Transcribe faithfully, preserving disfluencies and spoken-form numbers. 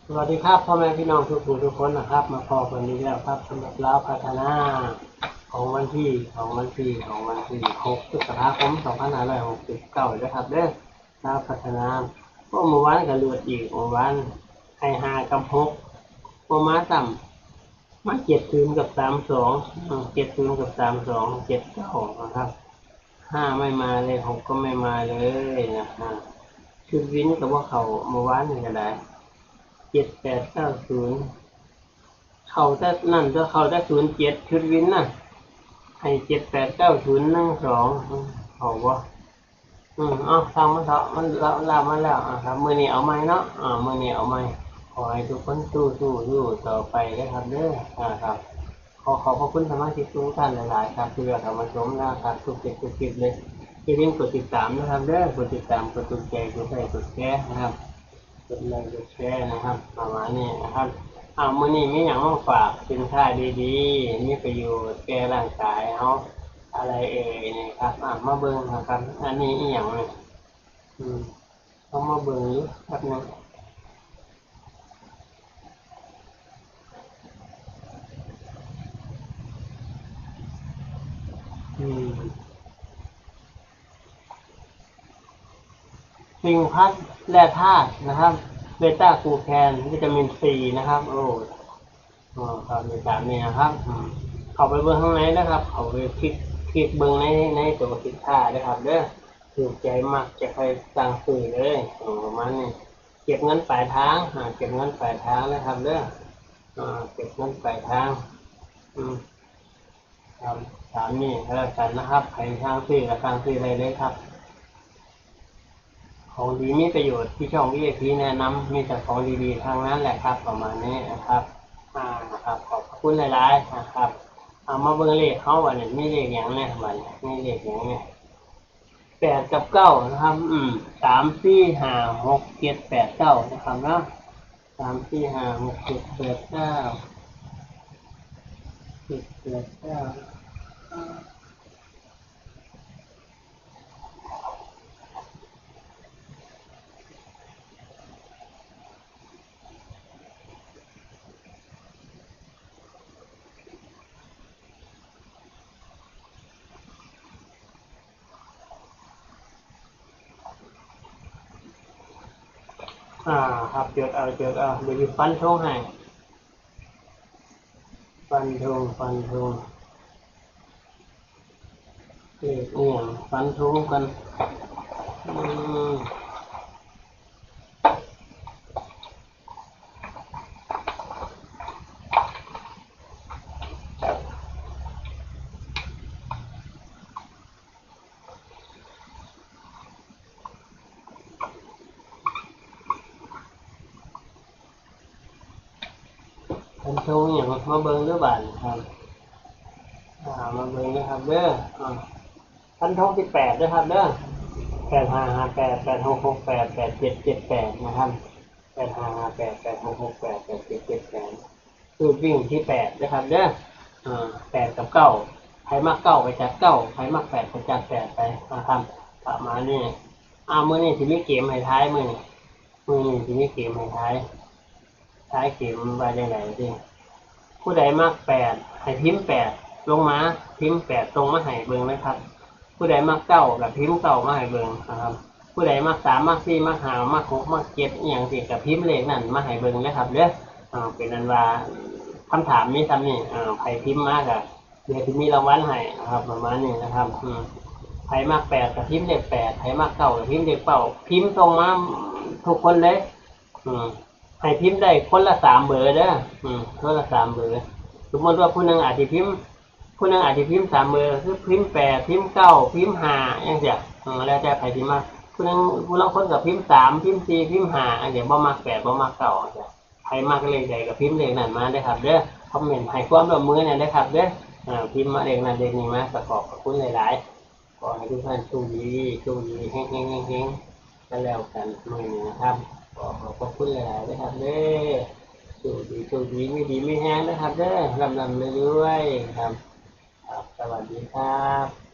สวัสดีครับ พ่อแม่พี่น้องทุกผู้ทุกคนนะครับ มาพ้อกันอีกแล้วครับ สำหรับลาวพัฒนา ของวันที่ ของวันที่ ของวันที่ หก พฤษภาคม สองพันห้าร้อยหกสิบเก้า นะครับเด้อ ลาวพัฒนา โอ้ เมื่อวานก็หลุดอีก เมื่อวานให้ ห้า กับ หก บ่มาซ้ำ มา เจ็ดศูนย์ กับ สามสอง อืม เจ็ดศูนย์ กับ สามสอง เจ็ดเก้า นะครับ ห้า ไม่มาเลย หก ก็ไม่มาเลยนะฮะ ชุดวินก็บ่เข้า เมื่อวานนี่ก็ได้ เจ็ดแปดเก้าศูนย์ เข้าแต่นั่น แต่เข้าแต่ ศูนย์เจ็ด ชุดวินน่ะ ให้ เจ็ดแปดเก้าศูนย์ หนึ่งสอง เข้าบ่ อืม เอา ช่างมันเถาะ มันลา ลามาแล้ว อ่า ครับ มื้อนี้เอาใหม่เนาะ อ่า มื้อนี้เอาใหม่ ขอให้ทุกคนสู้ๆ อยู่ต่อไปนะครับเด้อ อ่า ครับ ขอขอบพระคุณสมาชิกทุกท่านหลายๆ ครับ ที่เลือกเข้ามาชมนะครับ ทุกคลิป ทุกคลิปเลย อย่าลืมกดติดตามนะครับเด้อ กดติดตาม กดถูกใจ กดไลค์ กดแชร์นะครับ กดไลค์ กดแชร์นะครับ ประมาณนี้นะครับ อ่า มื้อนี้มีหยังมาฝาก สินค้าดีๆ มีประโยชน์แก่ร่างกายเฮา อะไรเอ่ยนี่ครับ อ่ะ มาเบิ่งนะครับ อันนี้อีหยังนี่ อืม เอามาเบิ่งอยู่แป๊บหนึ่ง อืม สิ่งพัดแร่ธาตุนะครับ เบต้ากลูแคน วิตามินซีนะครับ โอ้ อ๋อ ครับ มีตามนี้นะครับ อืม เข้าไปเบิ่งข้างในนะครับ เข้าไปคลิก คลิกเบิ่งใน ในตัวสินค้านะครับเด้อ ถูกใจมักจะค่อยสั่งซื้อเลย อ๋อ ประมาณนี้ เก็บเงินปลายทาง อ่า เก็บเงินปลายทางนะครับเด้อ อ่า เก็บเงินปลายทาง อืม ครับ ตามนี้ก็แล้วกันนะครับ ใครสั่งซื้อก็สั่งซื้อได้เลยครับ ของดีมีประโยชน์ที่ช่อง วี ไอ พี แนะนำ มีแต่ของดีๆ ทางนั้นแหละครับ ประมาณนี้นะครับ อ่า นะครับ ขอบพระคุณหลายๆ นะครับ เอามาเบิ่งเลขเฮาบัดนี้ มีเลขหยังแน่บัดนี้ มีเลขหยังแน่ แปด กับ เก้า นะครับ อืม สาม สี่ ห้า หก เจ็ด แปด เก้า นะครับเนาะ สาม สี่ ห้า หก เจ็ด แปด เก้า เจ็ด แปด เก้า อ่า ครับ จดเอา จดเอา เดี๋ยวสิฟันธงให้ ฟันธง ฟันธง เลขอีหยัง ฟันธงกัน อืม ฟันธงอีหยัง มาเบิ่งเด้อบาดนี้ครับ อ่า มาเบิ่งเด้อครับเด้อ อ่า ฟันธงที่แปดเด้อครับเด้อ แปดห้าห้าแปด แปดหกหกแปด แปดเจ็ดเจ็ดแปด นะครับ แปดห้าห้าแปด แปดหกหกแปด แปดเจ็ดเจ็ดแปด สูตรวิ่งที่แปดนะครับเด้อ อ่า แปด กับ เก้า ใครมัก เก้า ไปจัด เก้า ใครมัก แปด ไปจัด แปด ไปนะครับ ประมาณนี้ อ่า มื้อนี้สิมีเกมให้ทาย มื้อนี้ มื้อนี้สิมีเกมให้ทาย ทายเกมว่าจั่งใด๋ติ ผู้ใดมัก แปด ให้พิมพ์ แปด ลงมา พิมพ์ แปด ส่งมาให้เบิ่งนะครับ ผู้ใดมัก เก้า ก็พิมพ์ เก้า มาให้เบิ่งนะครับ ผู้ใดมัก สาม มัก สี่ มัก ห้า มัก หก มัก เจ็ด อิหยังจั่งซี้ ก็พิมพ์เลขนั้นมาให้เบิ่งนะครับเด้อ อ่า เป็นอันว่า คำถามมีส่ำนี้ อ่า ไผพิมพ์มาก็เดี๋ยวสิมีรางวัลให้นะครับ ประมาณนี้นะครับ อืม ไผมัก แปด ก็พิมพ์เลข แปด ไผมัก เก้า ก็พิมพ์เลข เก้า พิมพ์ส่งมาทุกคนเลย อืม ให้พิมพ์ได้คนละสามเบอร์เด้อ อืม คนละสามเบอร์ สมมติว่าผู้หนึ่งอาจสิพิมพ์ ผู้หนึ่งอาจสิพิมพ์สามเบอร์ คือพิมพ์ แปด พิมพ์ เก้า พิมพ์ ห้า จั่งซี้ อืม แล้วแต่ไผสิมัก ผู้หนึ่ง ผู้ลางคนก็พิมพ์ สาม พิมพ์ สี่ พิมพ์ ห้า จั่งซี้ บ่มัก แปด บ่มัก เก้า จั่งซี้ ไผมักเลขใดก็พิมพ์เลขนั้นมาเด้อครับเด้อ คอมเมนต์ให้ความร่วมมือแหน่เด้อครับเด้อ อ่า พิมพ์มาเลขนั้นเลขนี้มา ก็ขอบพระคุณหลายๆ ขอให้ทุกท่านโชคดี โชคดี เฮงๆๆๆ กันแล้วกันมื้อนี้นะครับ ขอขอบพระคุณหลายๆนะครับเด้อ โชคดี โชคดี มีดีมีแฮงนะครับเด้อ ร่ำๆรวยๆครับ ครับ สวัสดีครับ